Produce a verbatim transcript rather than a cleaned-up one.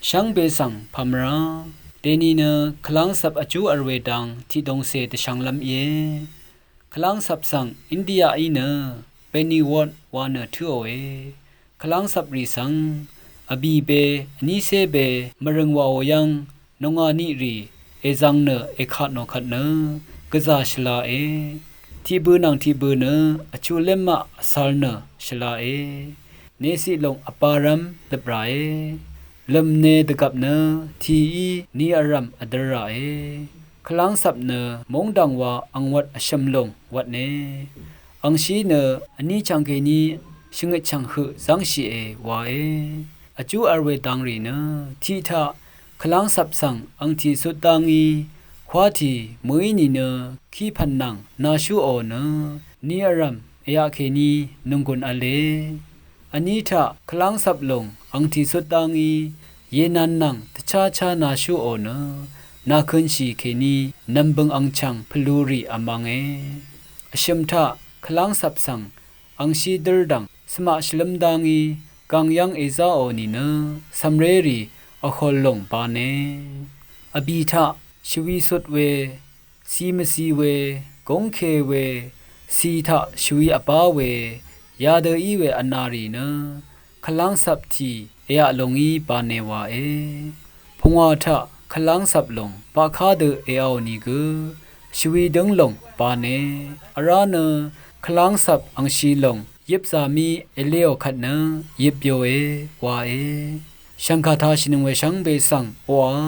Shvngbe svng pàmvrá dèni nø kvlv́ngcvp vjú v̄l we dang tiqdōngcè dvshv̄nglv́m íe. Kvlv́ngcvp svng India í nø Benny Ward wa nø tǿòe. Kvlv́ngcvprì svng vbìbe vnícébe mvrø̀ng wàò yv́ng nòngà niqrì èzvng nø èkatnò kvt nø gvzà shvlae. Tiqbø nvng tiqbø nø vchuq lémmaq vcv̄l nø shvlae. Neciq lòng vbārv́m løp ràe. Lø̀mne dvgvp nø tìí ni vrv̀m vdør ràe. Kvlv́ngcvp nø móngdàng wa angwvt vshø̀m lòng wvtne. Angshí nø vní chv̀ng kèní shvngøt chv̀ng høq zv́ngshìe wae. Vjú v̄l we dang rì nø tiq taq kvlv́ngcvp svng angtì cutdá ngí kwátì mø̀í nìnø kí pv̀n nvng nàshúò nø ni vrv̀m èyaq kèní nònggùn v̄le. Vní taq kvlv́ngcvp lòng angtì cutdá ngí yenan nvng dvcháchá nàshúò nø nàkønshì kèní nv̀mbøng angchv̀ng pvlurì vmv̄nge. Vshø̀m taq kvlv́ngcvp svng angshí dørdv̀ng svmaq shvlǿm dá ngí gàngyv́ng èzáò nìnø cv̀mrérì vhòl lòng bāne. Vbì taq shvwi cut we, ci mvci we, gúngke we, cì taq shvwi vbá we, yadø í we vnarì nø kvlv́ngcvp tì èyaq lòngí bāne wae. Pungwà taq kvlv́ngcvp lòng baqká dø èaò nìgø shvwi dǿng lòng bāne. Vrá nø kvlv́ngcvp angshi lòng yøpzà mí èleò kvt nø yøpyoe wae. Shv̀ngkà tashìnøng we shvngbe svng oqà